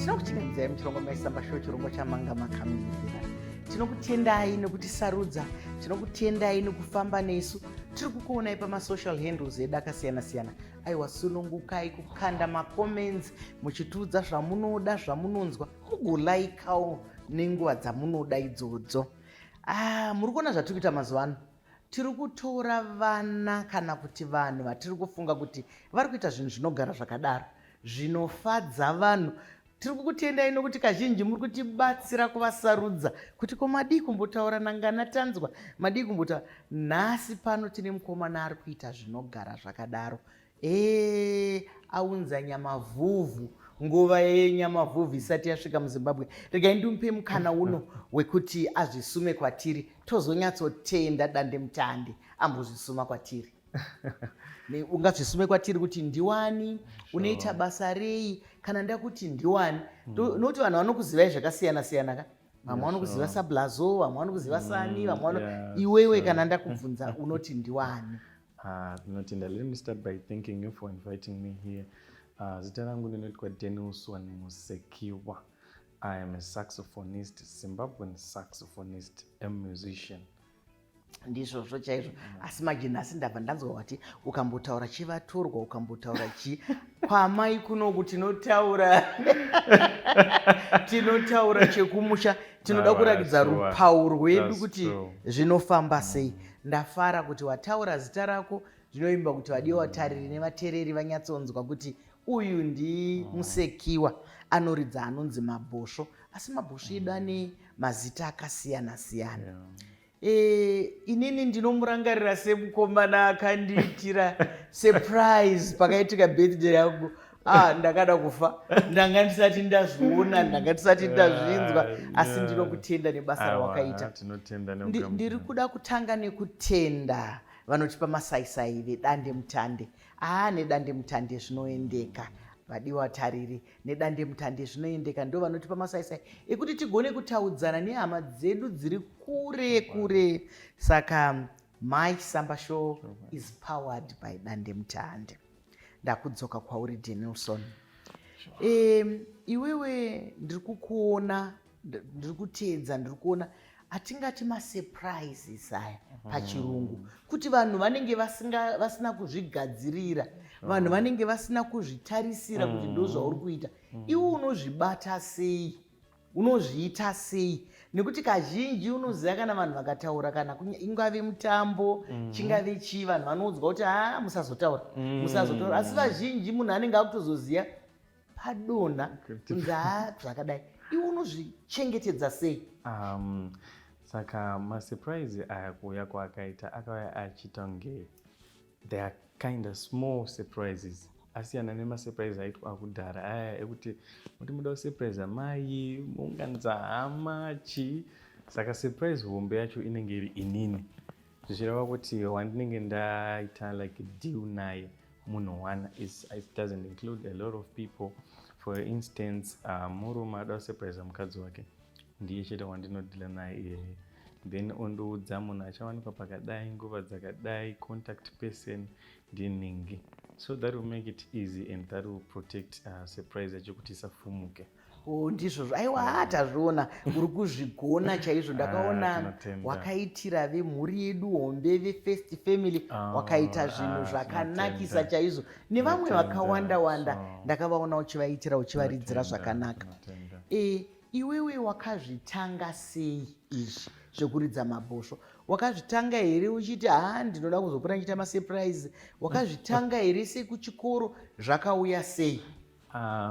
Tinokuchingamidzai muchirongwa Maisamba Show, chirongwa chamanga makamirira. Tinokutendai nekutisarudza, tinokutendai nekufamba nesu. Tiri kukuonai pamasocial handles edu akasiyana siyana. Aiwa, sunungukai kukanda macomments muchitiudza zvamunoda, zvamunonzwa, mugolaikawo nenguva dzamunoda idzodzo. Ah, muri kuona zvatiri kuita mazuva ano. Tiri kutora vana kana kuti vanhu vatiri kufunga kuti vari kuita zvinhu zvinogara zvakadaro, zvinofadza vanhu. Tiri kukutendai nokuti kazhinji muri kutibatsira kuvasarudza kuti ko madii kumbotaura nangana tanzwa, madii kumbotaura. Nhasi pano tine mukomana ari kuita zvinogara zvakadaro. Ee, aunza nyamavhuvhu nguva yenyamavhuvhu isati yasvika muZimbabwe. Regai ndimupe mukana uno wekuti azvisume kwatiri, tozonyatsotenda dandemutande ambozvisuma kwatiri. Ungazvisume kwatiri kuti ndiwani, unoita basa rei? Kana ndakuti ndiwani, nokuti vanhu vanokuzivai zvakasiyana siyana ka. Vamwe vanokuziva saBlazo, vamwe vanokuziva sani, vamwe vano iwewe kana ndakubvunza unoti ndiwani? Ah, ndinotenda. Let me start by thanking you for inviting me here. Zita rangu ndinoitwa Denilson Musekiwa. I am a saxophonist, Zimbabwean saxophonist, a musician. Ndizvozvo chaizvo. Asi manje nhasi ndabva ndanzwa wati ukambotaura chivatorwa, ukambotaura chi kwamai kunoku, tinotaura chekumusha. Tinoda kurakidza rupau rwedu kuti zvinofamba sei. Ndafara kuti wataura zita rako. Zvinoimba kuti vadiwa vatariri nevatereri vanyatsonzwa kuti uyu ndi Musekiwa, anoridza anonzi mabhosvo. Asi mabhosvo edu ane mazita akasiyana siyana. Inini ndinomurangarira semukomana akandiitira surprise pakaitika birthday yangu. Ah, ndakada kufa, ndanga ndisati ndazviona, ndanga ndisati ndazvinzwa, asi ndinokutenda nebasa rawakaita. Tinotenda. Ndiri kuda kutanga nekutenda vanotipa masaisai vedande mutande. Aa, nedande mutande zvinoendeka. Vadiwa tariri, nedande mutande zvinoendeka. Ndo vanotipa masaisai ekuti tigone kutaudzana nehama dzedu dziri kure kure. Saka My Samba Show is powered by dande mutande. Ndakudzoka kwauri, Denilson. Iwewe ndiri kukuona, ndiri kuteedza, ndiri kuona atingati masurprises aya pachirungu, kuti vanhu vanenge vasina kuzvigadzirira, vanhu vanenge vasina kuzvitarisira kuti ndo zvauri kuita. Iwe unozvibata sei? Unozviita sei? Nekuti kazhinji unoziva kana vanhu vakataura, kana ingave mutambo, chingave chii, vanhu vanoudzwa kuti ha, musazotaura, musazotaura. Asi vazhinji munhu anenge akutozoziva padonha kunzi ha, zvakadai. Iwe unozvichengetedza sei? Saka masurprise aya kuuya kwaakaita, akauya achiita kunge they are kind of small surprises, asiyana nemasurprise aitwa kudhara aya ekuti muti muda kusurprise mai, muunganidza hama, chii. Saka surprise hombe yacho inenge iri inini, zvichireva kuti wandinenge ndaita like deal naye munhu one is, it doesn't include a lot of people. For instance, murume ada kusurprise mukadzi wake, ndiye chete wandinodhila naye iyeye. Then ondiudza munhu achawanikwa pakadai, nguva dzakadai, contact person ndiningi. So that will make it easy and that will protect surprise yacho kuti isafumuke. O, ndizvozvo. Aiwa, tazviona, uri kuzvigona chaizvo. Ndakaona Tinotenda. Wakaitira vemhuri yedu hombe, vefirst family. Wakaita zvinhu zvakanakisa chaizvo, nevamwe vakawanda wanda. Ndakavaona uchivaitira, uchivaridzira zvakanaka. Tinotenda. Iwewe wakazvitanga sei izvi zvekuridza mabhosvo? Wakazvitanga here uchiti ha, ndinoda kuzopota ndichiita masurprise? Wakazvitanga here sekuchikoro? Zvakauya sei?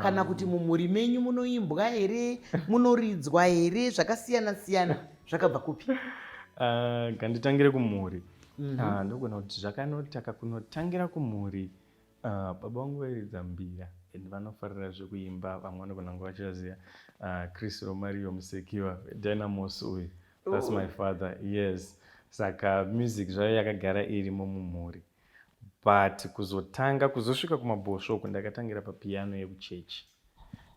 Kana kuti mumhuri menyu munoimbwa here, munoridzwa here, zvakasiyana siyana? Zvakabva kupi? Nganditangire kumhuri. Ndogona kuti zvakanotaka kunotangira kumhuri. Baba vangu vairidza mbira and vanofarira zvekuimba. Vamwe vanogona kunge vachivaziva, Chris Romario Musekiwa, Dynamos uyu. That's my father, yes. Saka music zvayo yakagara irimo mumhuri, but kuzotanga kuzosvika kumabhosvo uku, ndakatangira papiano yekuchechi.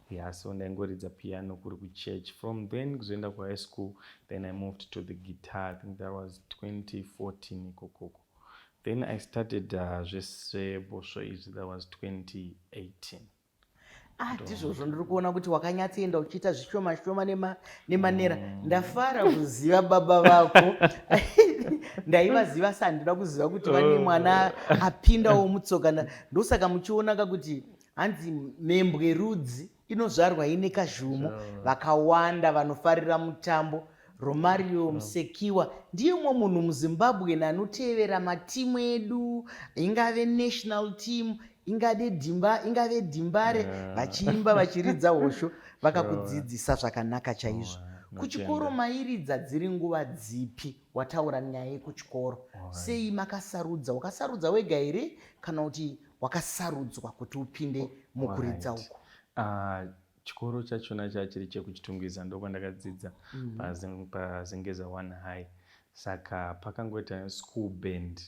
Yeah, so ndaingoridza piano kuri kuchurch. From then kuzoenda kuhigh school, then I moved to the guitar. I think that was 2014 ikokoko. Then I started zvesebhosvo izvi, that was 2018. Ah, ndizvozvo ndiri kuona kuti wakanyatsoenda uchiita zvishoma shoma nemanera. Ndafara kuziva baba vako. Ndaivaziva asi handina kuziva kuti vane mwana apindawo mutsoka. Ndosaka muchionaka kuti hanzi mhembwe rudzi inozvarwa ine kazhumo. Vakawanda vanofarira mutambo. Romario Musekiwa ndiye umwe munhu muZimbabwe anotevera matimu edu, ingave national team, ingade dhimba, ingave dhimbare, vachiimba vachiridza hosho, vakakudzidzisa zvakanaka chaizvo. Kuchikoro mairidza dziri nguva dzipi? Wataura nyaya yekuchikoro. Sei makasarudza? Wakasarudza wega here kana kuti wakasarudzwa kuti upinde mukuridza uku? Chikoro chachona chachiri chekuChitungwiza, ndokwandakadzidza paZengeza 1 High. Saka pakangoita school band,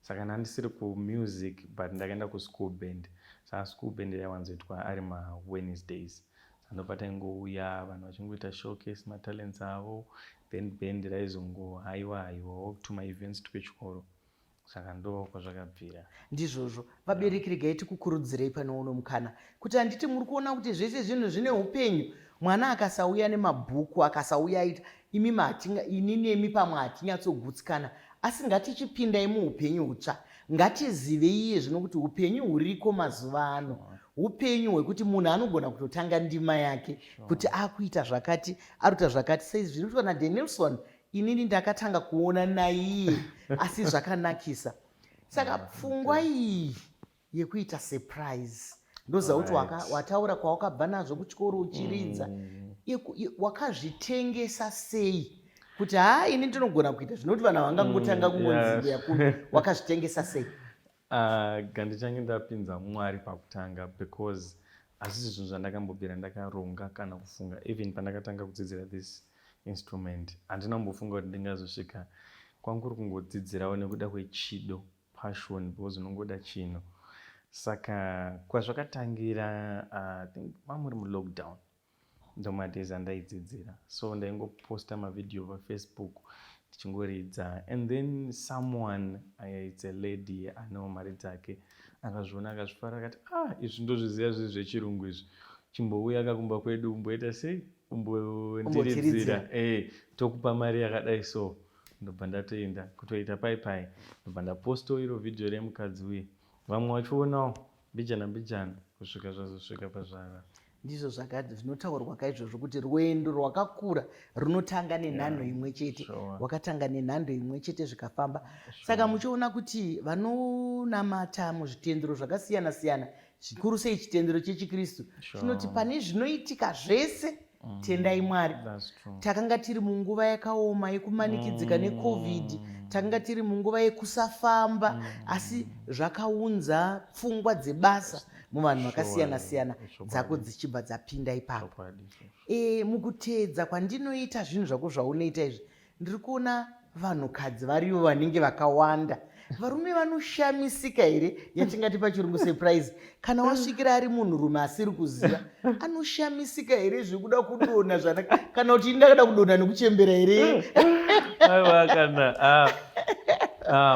saka ndandisiri kumusic but ndakaenda kuschool band. Saka school band yaiwanzoitwa ari maWednesdays, saka ndopataingouya vanhu vachingoita showcase matalents avo, then band raizongohaiwa haiwawo tumaevents twechikoro. Saka ndo kwazvakabvira. Ndizvozvo vabereki, regai tikukurudzirei pane uno mukana kuti handiti muri kuona kuti zvese zvinhu zvine upenyu. Mwana akasauya nemabhuku, akasauya aita imi mahatinga, ini nemi pamwe hatinyatsogutsikana, asi ngatichipindai muupenyu hutsva. Ngatizivei iye zvino kuti upenyu huriko mazuva ano, upenyu hwekuti munhu anogona kutotanga ndima yake kuti akuita zvakati, arikuita zvakati, sei zvinoitwa naDenilson. Inini ndakatanga kuona naiye, asi zvakanakisa. Saka pfungwa iyi yekuita surprise, ndoziva kuti wataura kwawakabva nazvo kuchikoro uchiridza, wakazvitengesa sei kuti haa, ini ndinogona kuita zvinoti vanhu havangangotanga kungonzimbo yakuno? Wakazvitengesa sei? Gandichange ndapinza Mwari pakutanga, because hazvisi zvinhu zvandakambobvira ndakaronga kana kufunga. Even pandakatanga kudzidzira this instrument, handina kumbofunga kuti ndingazosvika kwanguri. Kungodzidzirawo nekuda kwechido, passion, because unongoda chinhu. Saka kwazvakatangira, I think mamuri mulockdown, ndomadays andaidzidzira. So ndaingoposta mavhidhiyo paFacebook ndichingoridza, and then someone, it's a lady anewo mari dzake, akazviona, akazvifara, akati, "Ah, izvi ndozviziva zviri zvechirungu izvi, chimbouya kakumba kwedu, umboita sei, umbondiridzira, tokupa mari yakadai." So ndobva ndatoenda kutoita pai pai, ndobva ndapostawo iro vhidhiyo remukadzi uye, vamwe vachionawo mbijana mbijana kusvika zvazosvika pazvava. Ndizvo zvakati zvinotaurwa kaizvozvo kuti rwendo rwakakura runotanga nenhando imwe chete. Wakatanga nenhando imwe chete, zvikafamba. Saka muchiona kuti vanonamata muzvitendero zvakasiyana siyana, zvikuru sei chitendero chechiKristu, chinoti pane zvinoitika zvese, tendai Mwari. That's true. Takanga tiri munguva yakaoma yekumanikidzika neCovid, takanga tiri munguva yekusafamba, asi zvakaunza pfungwa dzebasa muvanhu vakasiyana siyana, dzako dzichibva dzapinda ipapo. Mukuteedza kwandinoita zvinhu zvako zvaunoita izvi, ndiri kuona vanhukadzi varivo vanenge vakawanda. Varume vanoshamisika here, yatingati pachirungu surprise? Kana wasvikira ari munhurume asiri kuziva, anoshamisika here zvekuda kudonha zvana, kana kuti ini ndakada kudonha nekuchembera here? Aiwa, kana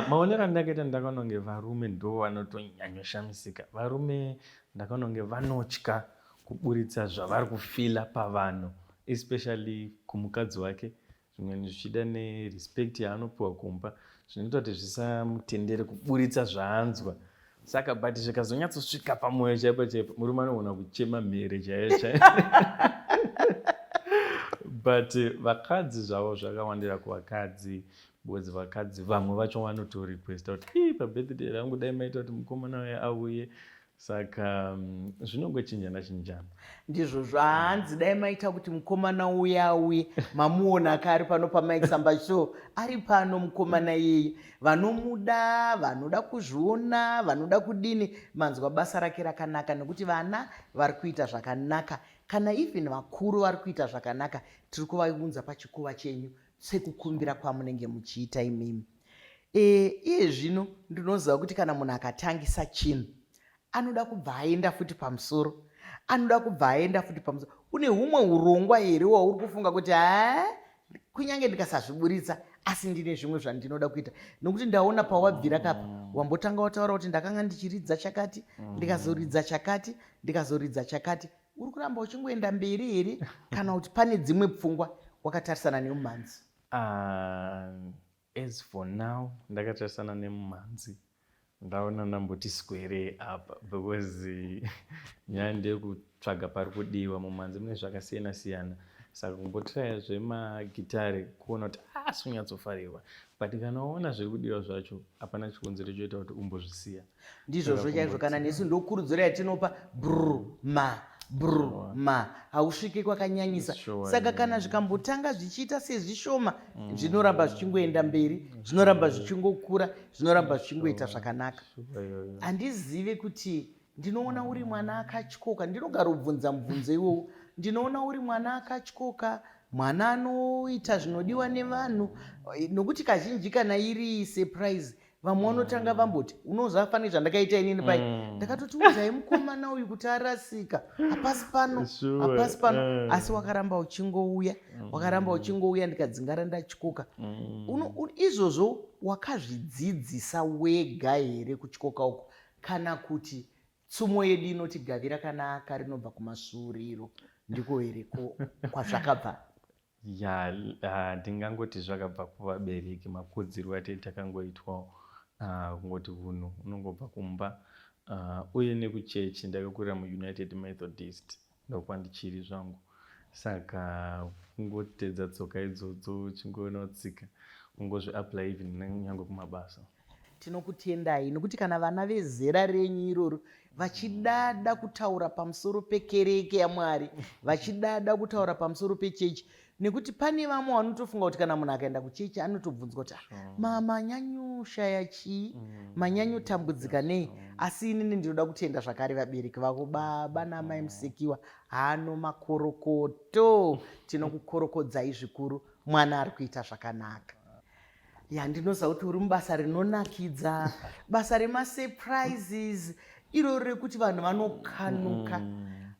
maonero andakaita, ndakaona kunge varume ndo vanotonyanyoshamisika. Varume ndakaona kunge vanotya kuburitsa zvavari kufeela pavanhu, especially kumukadzi wake. Zvimweni zvichida nerespect yaanopiwa kumba, zvinoita kuti zvisamutendere kuburitsa zvaanzwa. Saka but zvikazonyatsosvika pamwoyo chaipo chaipo, murume anogona kuchema mhere chaiyo chaiyo. But vakadzi zvavo zvakawandira kuvakadzi, because vakadzi vamwe vacho vanotorequesta kuti, "Ii, pabirthday rangu dai maita kuti mukomana uya auye." Saka zvinongochinjana chinjana. Ndizvo zvaanzi dai maita kuti mukomana uya auye. Mamuona ka ari pano paMike Samba Show, ari pano mukomana iyeye. Vanomuda, vanoda kuzviona, vanoda kudini, manzwa basa rake rakanaka, nekuti vana vari kuita zvakanaka, kana even vakuru vari kuita zvakanaka. Tiri kuvaunza pachikuva chenyu sekukumbira kwamunenge muchiita imimi. Iye zvino ndinoziva kuti kana munhu akatangisa chinhu, anoda kubva aenda futi pamusoro, anoda kubva aenda futi pamusoro. Une humwe urongwa here wauri kufunga kuti haa, kunyange ndikasazviburitsa, asi ndine zvimwe zvandinoda kuita? Nokuti ndaona pawabvira kapa, wambotanga wataura kuti ndakanga ndichiridza chakati, ndikazoridza chakati, ndikazoridza chakati. Uri kuramba uchingoenda mberi here, kana kuti pane dzimwe pfungwa wakatarisana nemumhanzi? As for now ndakatarisana nemumhanzi. Ndaona ndamboti square apa because nyaya ndeyekutsvaga pari kudiwa. Mumhanzi mune zvakasiyana siyana, saka kumbotraya zvemagitare kuona kuti asi unyatsofarirwa, but kana waona zviri kudiwa zvacho, hapana chikonzero choita kuti umbozvisiya. Ndizvozvo chaizvo. Kana nesu ndokurudziro yatinopa, brr ma brr ma, hausviki kwakanyanyisa. Saka kana zvikambotanga zvichiita sezvishoma, zvinoramba zvichingoenda mberi, zvinoramba zvichingokura, zvinoramba zvichingoita zvakanaka. Handizive kuti ndinoona uri mwana akatyoka, ndinogara kubvunza mubvunzo iwowo. Ndinoona uri mwana akatyoka, mwana anoita zvinodiwa nevanhu, nokuti kazhinji kana iri surprise, vamwe vanotanga vamboti, unoziva, fane zvandakaita inini pai, ndakatoti udzai mukomana uyu kuti arasika, hapasi pano, hapasi pano. Asi wakaramba uchingouya, wakaramba uchingouya, ndikadzingara ndatyoka. Izvozvo wakazvidzidzisa wega here kutyoka uku, kana kuti tsumo yedu inoti gavi rakanaka rinobva kumasvuuriro, ndiko here kwazvakabva? Ya, ndingangoti zvakabva kuvabereki, makudzirwo atei takangoitwawo, kungoti unhu unongobva kumba, uye nekuchechi. Ndakakurira muUnited Methodist, ndokwandichiri zvangu, saka kungotedza tsoka idzodzo, uchingoonawo tsika, kungozviapply even nyange kumabasa. Tinokutendai nokuti kana vana vezera renyu iroro vachidada kutaura pamusoro pekereke yaMwari, vachidada kutaura pamusoro pechechi, nekuti pane vamwe vanotofunga kuti kana munhu akaenda kuchechi anotobvunzwa kuti, "Ah, manyanyoshaya chii? Manyanyotambudzika nei?" Asi inini ndinoda kutenda zvakare vabereki vako, baba namai Musekiwa. Hano makorokoto, tinokukorokodzai zvikuru. Mwana ari kuita zvakanaka. Ya, ndinoziva kuti uri mubasa rinonakidza, basa remasurprises iroro rekuti vanhu vanokanuka.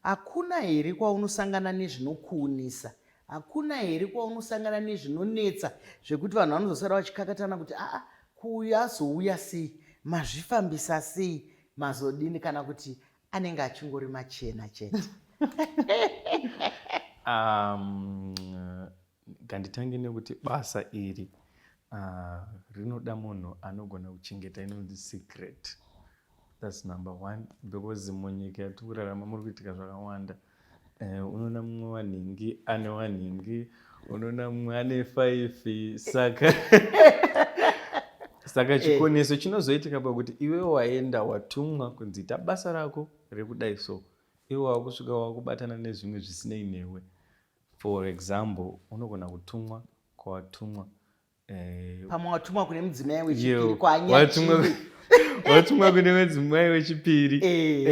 Hakuna here kwaunosangana nezvinokuunisa? Hakuna here kwaunosangana nezvinonetsa zvekuti vanhu vanozosara vachikakatana kuti, aa, kuuyu azouya sei? Mazvifambisa sei? Mazodini? Kana kuti anenge achingori machena chete? Nganditange nekuti basa iri rinoda munhu anogona kuchengeta inonzi secret. That's number one, because munyika yatiri kurarama muri kuitika zvakawanda. Unoona mumwe wanhingi ane wanhingi, unoona mumwe ane five, saka chikoneso chinozoitika pakuti iwe waenda, watumwa kunzi ita basa rako rekudai, so iwe wakusvika wakubatana nezvimwe zvisinei newe. For example, unogona kutumwa kwawatumwa, Pamwe watumwa kune mudzimai wechipiri. Watumwa kune mudzimai wechipiri,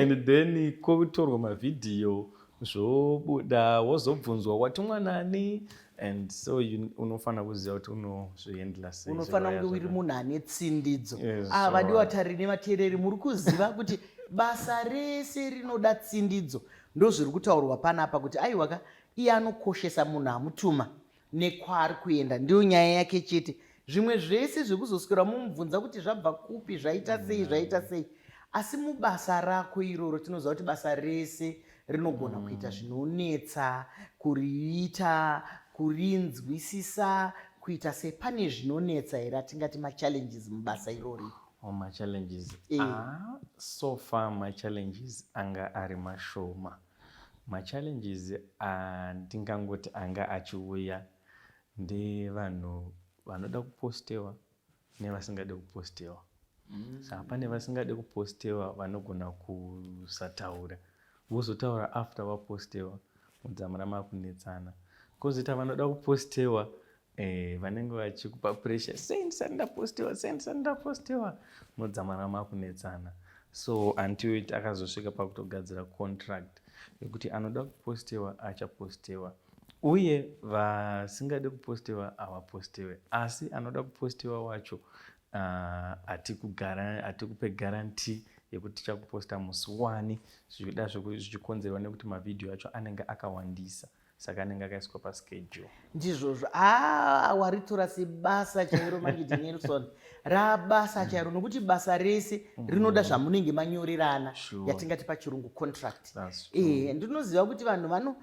and then kotorwa mavhidhiyo, zvobuda, wozobvunzwa watumwa nani, and so unofanira kuziva kuti unozvihandla sei. Unofanira kunge uri munhu ane tsindidzo. Ah, vadiwa tariri nevateereri, muri kuziva kuti basa rese rinoda tsindidzo. Ndozviri kutaurwa panapa kuti aiwaka, iye anokoshesa munhu amutuma nekwaari kuenda, ndiyo nyaya yake chete. Zvimwe zvese zvekuzoswera mumubvunza kuti zvabva kupi, zvaita sei, zvaita sei. Asi mubasa rako iroro, tinoziva kuti basa rese rinogona kuita zvinonetsa kuriita, kurinzwisisa, kuita sei. Pane zvinonetsa here atingati machallenges mubasa irori? Oh, machallenges? Ah, so far machallenges anga ari mashoma. Machallenges andingangoti anga achiuya ndevanhu vanoda kupostewa nevasingade kupostewa. Saka pane vasingade kupostewa vanogona kusataura, vozotaura after vapostewa, mudzamara makunetsana. Kwozoita vanoda kupostewa, vanenge vachikupa pressure, sei ndisati ndapostewa, sei ndisati ndapostewa, mudzamara makunetsana. So until takazosvika pakutogadzira contract yekuti anoda kupostewa achapostewa, uye vasingade kupostewa havapostewe. Asi anoda kupostewa wacho, hatikupe guarantee yekuti tichakuposta musi wani, zvichida zvichikonzerwa nekuti mavhidhiyo acho anenge akawandisa. Saka anenge akaiswa paschedule. Ndizvozvo. Haa, waritora sebasa chairo manje, Denilson. Rabasa chairo, nokuti basa rese rinoda zvamunenge manyorerana, yatingati pachirungu contract. That's true. Ndinoziva kuti vanhu vano,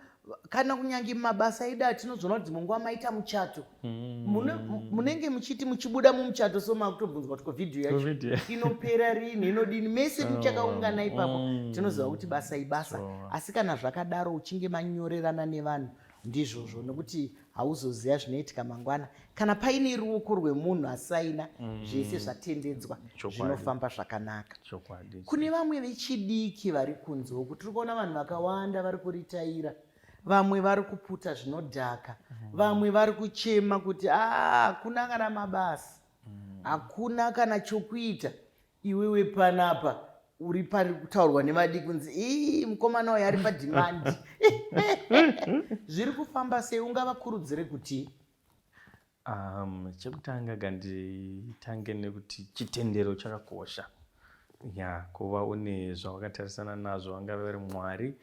kana kunyange mumabasa edu atinozoona kuti dzimwe nguva maita muchato, munenge muchiti muchibuda mumuchato, so makutobvunzwa kuti ko vhidhiyo yacho Video. inopera rini, inodini, mese muchakaungana ipapo. Tinoziva kuti basa ibasa. Asi kana zvakadaro, uchinge manyorerana nevanhu, ndizvozvo, nokuti hauzoziva zvinoitika mangwana. Kana paine ruoko rwemunhu asaina, zvese zvatendedzwa, zvinofamba zvakanaka. Kune vamwe vechidiki vari kunze uku, tiri kuona vanhu vakawanda vari kuritaira, vamwe vari kuputa zvinodhaka, vamwe vari kuchema kuti a, hakuna kana mabasa, hakuna kana chokuita. Iwewe panapa uri pari kutaurwa nevadiki kunzi, ii, mukomana uyu ari pademand. Zviri kufamba sei? Ungavakurudzire kuti? Chekutanga, ganditange nekuti chitendero chakakosha ya kuva une zvawakatarisana nazvo. Vangave vari Mwari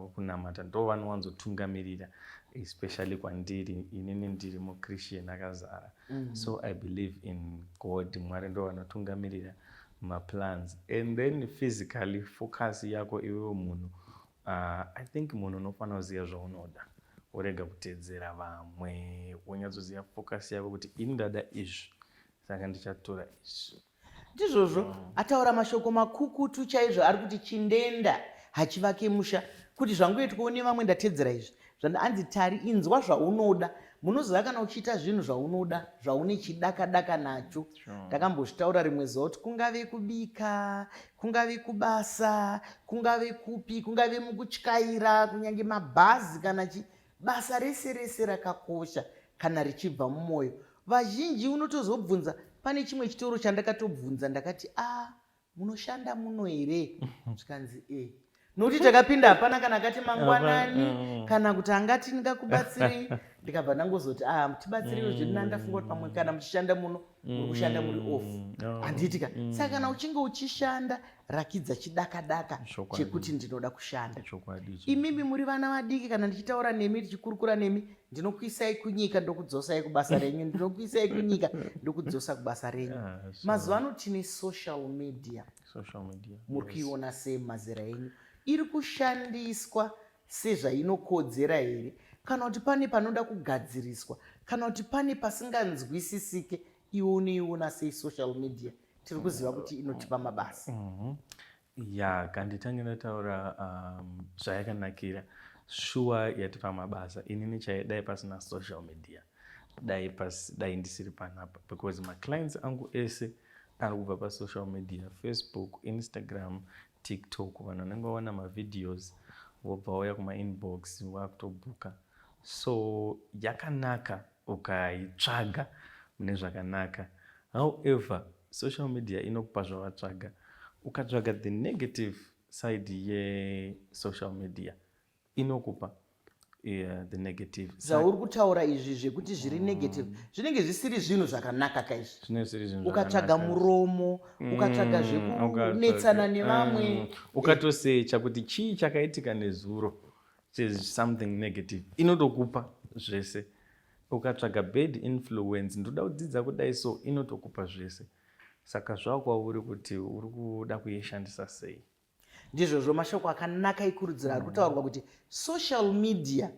wekunamata, ndo vanowanzotungamirira, especially kwandiri inini ndiri muChristian akazara. So I believe in God. Mwari ndo vanotungamirira maplans, and then physically, focus yako iwewe munhu. I think munhu unofanira kuziva zvaunoda, urega kuteedzera vamwe, wonyatsoziva focus yako kuti ini ndada izvi, saka ndichatora izvi. Ndizvozvo. Ataura mashoko makukutu chaizvo. Ari kuti chindenda hachivake musha, kuti zvangoitwawo nevamwe, ndatedzera izvi. Anzi tari inzwa zvaunoda. Munoziva, kana uchiita zvinhu zvaunoda, zvaune chidakadaka nacho, ndakambozvitaura rimwe zuva kuti kungave kubika, kungave kubasa, kungave kupi, kungave mukutyaira kunyange mabhazi, kana chi basa rese rese rakakosha kana richibva mumwoyo. Vazhinji unotozobvunza. Pane chimwe chitoro chandakatobvunza, ndakati, "A, munoshanda muno here?" Zvikanzi, "E." Nokuti takapinda, hapana kana akati mangwanani, kana kuti angati ndingakubatsirei. Ndikabva ndangozoti, "A, tibatsireiwo zvedu." Nandafunga kuti pamwe kana muchishanda muno, muri kushanda muri off. Handiti ka? Saka kana uchinge uchishanda, rakidza chidakadaka chekuti ndinoda kushanda. Imimi muri vana vadiki, kana ndichitaura nemi, tichikurukura nemi, ndinokuisai kunyika, ndokudzosai kubasa renyu, ndinokuisai kunyika, ndokudzosa kubasa renyu. Mazuva ano tine social media. Social media. Muri kuiona sei mumazera enyu? Iri kushandiswa sezvainokodzera here, kana kuti pane panoda kugadziriswa, kana kuti pane pasinganzwisisike? Iwe unoiona sei social media? Tiri kuziva kuti inotipa mabasa. Ya, kanditange ndataura zvayakanakira. Shuwa, yatipa mabasa. Inini chai, dai pasina social media, dai ndisiri panapa, because maclients angu ese ari kubva pasocial media: Facebook, Instagram, TikTok. Vanhu vanenge vaona mavideos, vobva vauya kumainbox, vakutobhuka. So yakanaka ukaitsvaga mune zvakanaka. However, social media inokupa zvavatsvaga. Ukatsvaga the negative side yesocial media, inokupa, yeah, the negative. Zvauri kutaura izvi zvekuti zviri negative, zvinenge zvisiri zvinhu zvakanaka kaizvi. Zvinenge zvisiri zvinhu Ukatsvaga zvakanaka. muromo, ukatsvaga zvekunetsana nevamwe. Ukatosecha kuti chii chakaitika nezuro, something negative, inotokupa zvese. Ukatsvaga bad influence, ndoda kudzidza kudai, so inotokupa zvese. Saka zvakwauri kuti uri kuda kuishandisa sei. Ndizvozvo. Mashoko akanaka ikurudziro ari kutaurwa kuti social media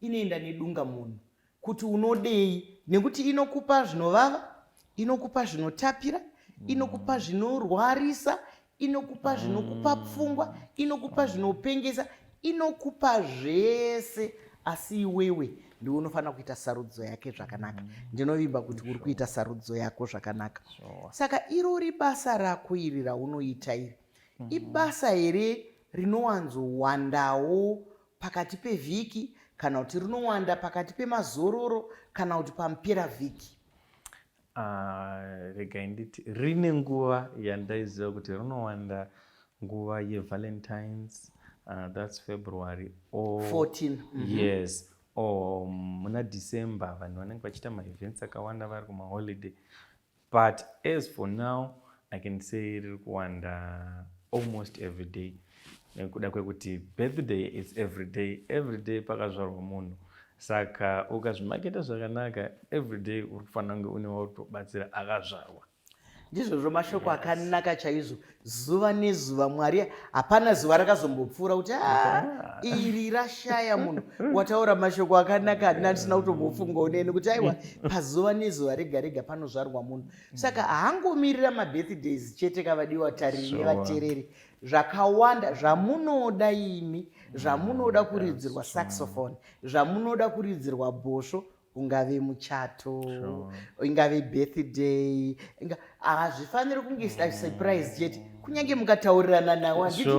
inoenda nedunga munhu kuti unodei, nekuti inokupa zvinovava, inokupa zvinotapira, inokupa zvinorwarisa, inokupa zvinokupa pfungwa, inokupa zvinopengesa, inokupa zvese. Asi iwewe ndiwe unofanira kuita sarudzo yake zvakanaka. Ndinovimba kuti uri kuita sarudzo yako zvakanaka. Saka irori basa rako iri raunoita iri, ibasa here rinowanzowandawo pakati pevhiki, kana kuti rinowanda pakati pemazororo, kana kuti pamupera vhiki? Ah, regai nditi rine nguva yandaiziva kuti rinowanda, nguva yeValentines, that's February or 14. Yes, or muna December, vanhu vanenge vachiita maevents akawanda, vari kumaholiday. But as for now, I can say riri kuwanda almost every day. Nekuda kwekuti birthday is every day, every day pakazvarwa munhu. Saka ukazvimaketa zvakanaka, every day uri kufanira kunge une wauri kutobatsira akazvarwa. Ndizvozvo, mashoko akanaka chaizvo. Zuva nezuva, Mwari, hapana zuva rakazombopfuura kuti, "Ah, iri rashaya munhu." Wataura mashoko akanaka, handina ndisina kutombofungawo neni kuti aiwa, pazuva nezuva rega rega panozvarwa munhu. Saka haangomirira mabirthdays chete, kavadiwa tariri nevateereri. Zvakawanda zvamunoda imi, zvamunoda kuridzirwa saxophone, zvamunoda kuridzirwa bhosvo, ungave muchato, ingave birthday, hazvifaniri kunge surprise chete. Kunyange mukataurirana nawo, handiti?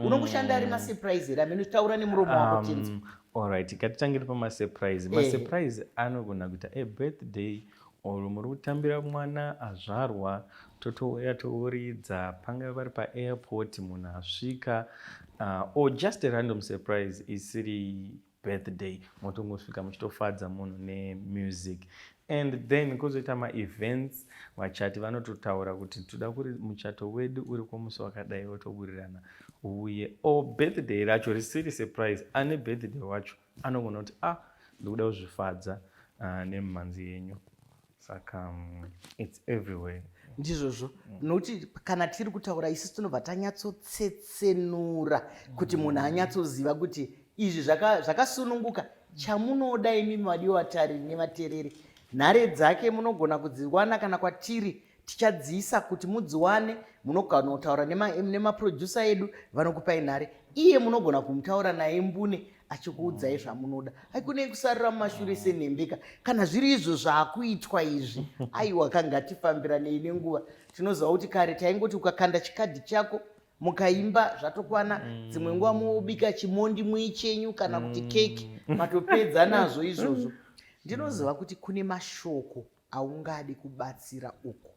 Unongoshanda ari masurprise here? Amene taura nemuromo wako tinzwa. Alright, ngatitangire pamasurprise. Masurprise anogona kuita ebirthday or muri kutambira mwana azvarwa, totouya touridza, pangave vari paairport munhu asvika, or just a random surprise isiri birthday, motongosvika muchitofadza munhu nemusic. And then kwozoita maevents, vachati vanototaura kuti toda kuri muchato wedu uri kwomusi wakadai, votowirirana uye. Or birthday racho risiri surprise, ane birthday wacho anogona kuti, "Ah, ndikuda kuzvifadza nemimhanzi yenyu." Saka it's everywhere. Ndizvozvo, nokuti kana tiri kutaura isusu tinobva tanyatsotsetsenura kuti munhu anyatsoziva kuti izvi zvakasununguka. Chamunoda imi, madiwa vatariri nevateereri, nhare dzake munogona kudziwana kana kwatiri, tichadziisa kuti mudziwane. Munogona kutaura nemaproducer edu, vanokupai nhare. Iye munogona kumutaura naye mbune achikuudzai zvamunoda. Haikunei kusarira mumashure senhembeka kana zviri izvo zvaakuitwa izvi. Aiwa, kangatifambiranei nenguva. Tinoziva kuti kare taingoti ukakanda chikadhi chako mukaimba zvatokwana. Dzimwe nguva mobika chimondi muichenyu kana kuti keki, matopedza nazvo izvozvo. Ndinoziva kuti kune mashoko aungadi kubatsira uko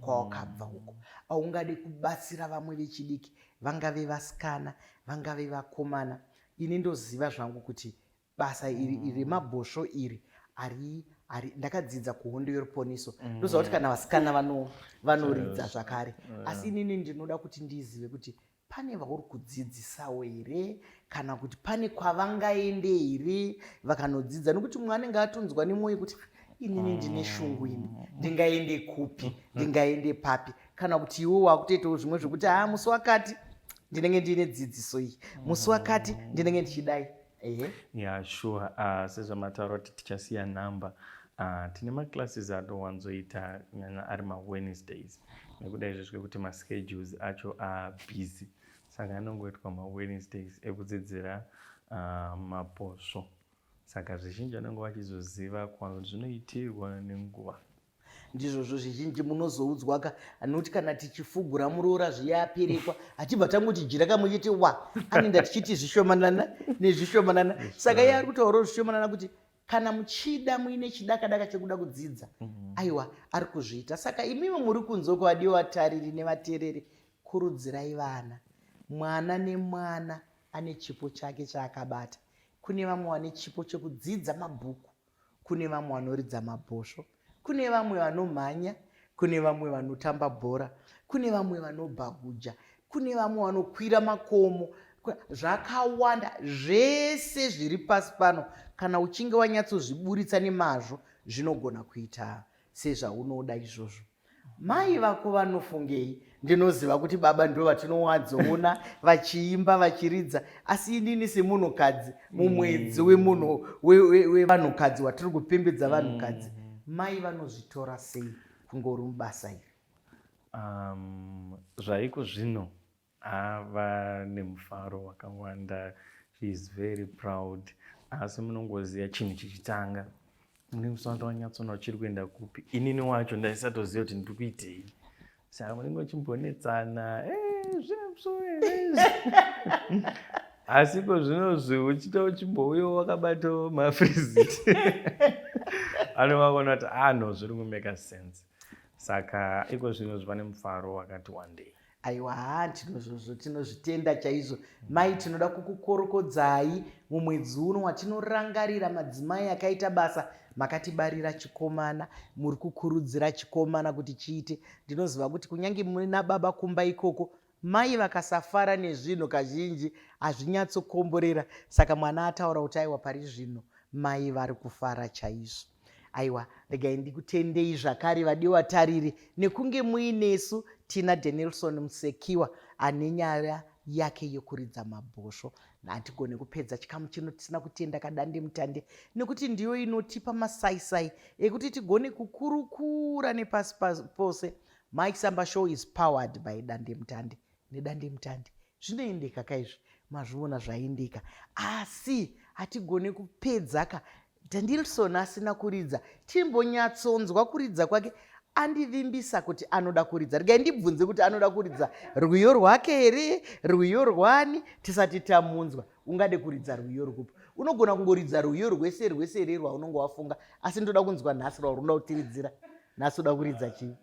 kwawakabva, uko aungadi kubatsira vamwe vechidiki, vangave vasikana, vangave vakomana. Ini ndoziva zvangu kuti basa iri remabhosvo iri ari ndakadzidza kuHondo Yeruponiso. Ndoziva kuti kana vasikana vanoridza zvakare, asi inini ndinoda kuti ndizive kuti pane vauri kudzidzisawo here, kana kuti pane kwavangaende here vakanodzidza, nokuti mumwe anenge atonzwa nemwoyo kuti, "Inini ndine shungu ini, ndingaende kupi, ndingaende papi?" Kana kuti iwe wakutoitawo zvimwe zvekuti, "Ha, musi wakati ndinenge ndiine dzidziso iyi, musi wakati ndinenge ndichidai." Ehe. Yeah, sure. Sezvamataura kuti tichasiya nhamba, tine maclasses atowanzoita kunyanya ari maWednesdays, nekuda izvo zvekuti maschedules acho abusy, saka anongoitwa maWednesdays ekudzidzira mabhosvo. Saka zvizhinji vanenge vachizoziva kwazvinoitirwa nenguva. Ndizvozvo, zvizhinji munozoudzwa ka, nokuti kana tichifugura muroora zviya aperekwa, hatibva tangoti jira kamwe chete wa, anoenda tichiti zvishomanana nezvishomanana. Saka iye ari kutaurawo zvishomanana kuti kana muchida, muine chidakadaka chekuda kudzidza, aiwa, ari kuzviita. Saka imimi muri kunze uko, vadiwa vatariri nevateereri, kurudzirai vana. Mwana nemwana ane chipo chake chaakabata. Kune vamwe vane chipo chekudzidza mabhuku, kune vamwe vanoridza mabhosvo, kune vamwe vanomhanya, kune vamwe vanotamba bhora, kune vamwe vanobhaguja, kune vamwe vanokwira makomo. Zvakawanda zvese zviri pasi pano. Kana uchinge wanyatsozviburitsa nemazvo, zvinogona kuita sezvaunoda izvozvo. Mai vako vanofungei? Ndinoziva kuti baba ndo vatinowadzoona vachiimba, vachiridza, asi inini semunhukadzi, mumwedzi wemunhu wevanhukadzi watiri kupembedza vanhukadzi, mai vanozvitora sei kunge uri mubasa iri? Zvaiko zvino ava nemufaro wakawanda. She is very proud, asi munongoziva chinhu chichitanga munenge musati wanyatsoona chiri kuenda kupi. Inini wacho ndaisatoziva kuti ndiri kuitei, saka munenge uchimbonetsana, "Eh, zvine musoro here izvi?" Asi ko zvinozvi uchita uchimbouyawo wakabatawo mafriziti, anovaona kuti, "Ah no, zviri kumake sense." Saka iko zvinozvi pane mufaro wakati wandei. Aiwa, ha, tinozvozvo tinozvitenda chaizvo. Mai, tinoda kukukorokodzai mumwedzi uno watinorangarira madzimai akaita basa. Makatibarira chikomana, muri kukurudzira chikomana kuti chiite. Ndinoziva kuti kunyange muna baba kumba ikoko. Mai vakasafara nezvinhu kazhinji hazvinyatsokomborera, saka mwana ataura kuti aiwa pari zvino mai vari kufara chaizvo. Aiwa, regai ndikutendei zvakare vadiwa tariri nekunge muinesu. Tina Denilson Musekiwa ane nyaya yake yekuridza mabhosvo. Hatigone kupedza chikamu chino tisina kutenda kadandemutande nekuti ndiyo inotipa masaisai ekuti tigone kukurukura nepasi pose. Mike Samba Show is powered by dandemutande. Nedandemutande zvinoendeka kaizvi, mazviona zvaendeka, asi hatigone kupedza ka Danilson asina kuridza. Timbonyatsonzwa kuridza kwake. Andivimbisa kuti anoda kuridza. Regai ndibvunze kuti anoda kuridza rwiyo rwake here, rwiyo rwani, tisati tamunzwa. Ungade kuridza rwiyo rwupi? Unogona kungoridza rwiyo rwese rwese here rwaunonge wafunga, asi ndoda kunzwa nhasi rwauri unoda kutiridzira. Nhasi uda kuridza chii?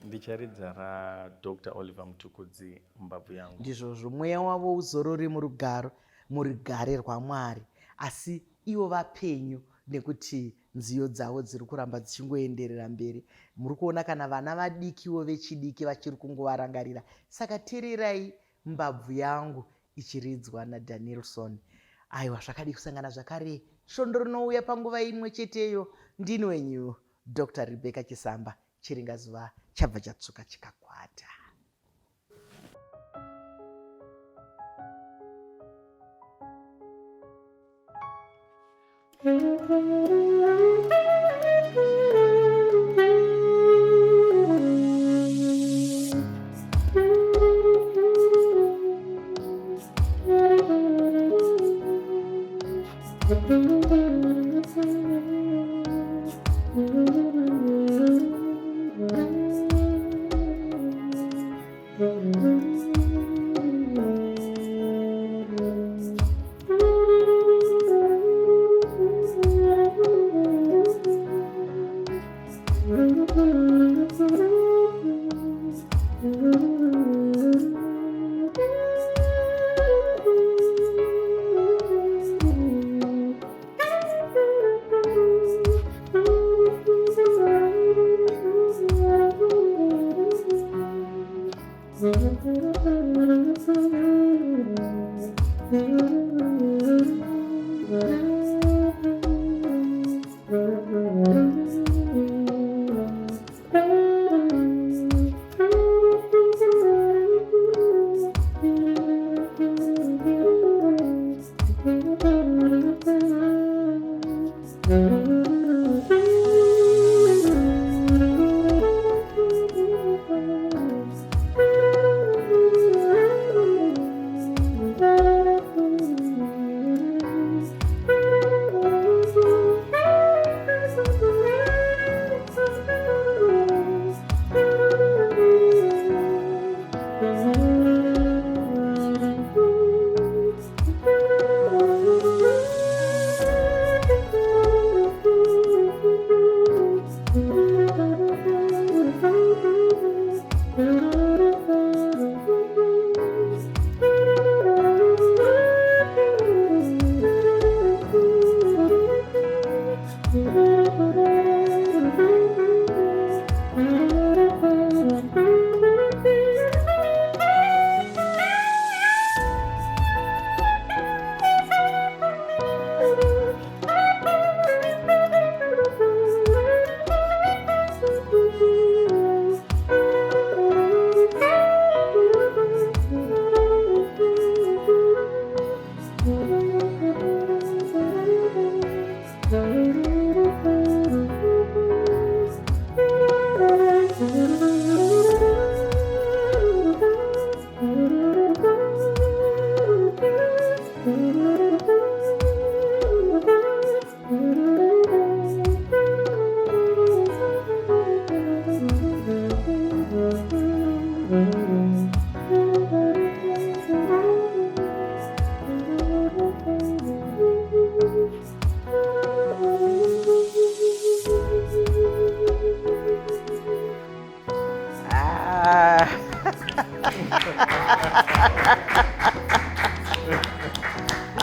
Ndicharidza raDr Oliver Mutukudzi, Mbabvu Yangu. Ndizvozvo, mweya wavo uzorore murugaro, murugare rwaMwari. Asi ivo vapenyu nekuti nziyo dzavo dziri kuramba dzichingoenderera mberi. Muri kuona kana vana vadikiwo vechidiki vachiri kungovarangarira. Saka tererai Mbabvu Yangu ichiridzwa naDanilson. Aiwa, zvakadii kusangana zvakare svondo rinouya panguva imwe cheteyo. Ndini wenyu Doctor Rebecca Chisamba, chiringazuva chabva chatsvuka chikakwata.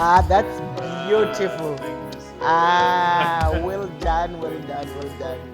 Ah, that's beautiful. Ah, well done, well done, well done.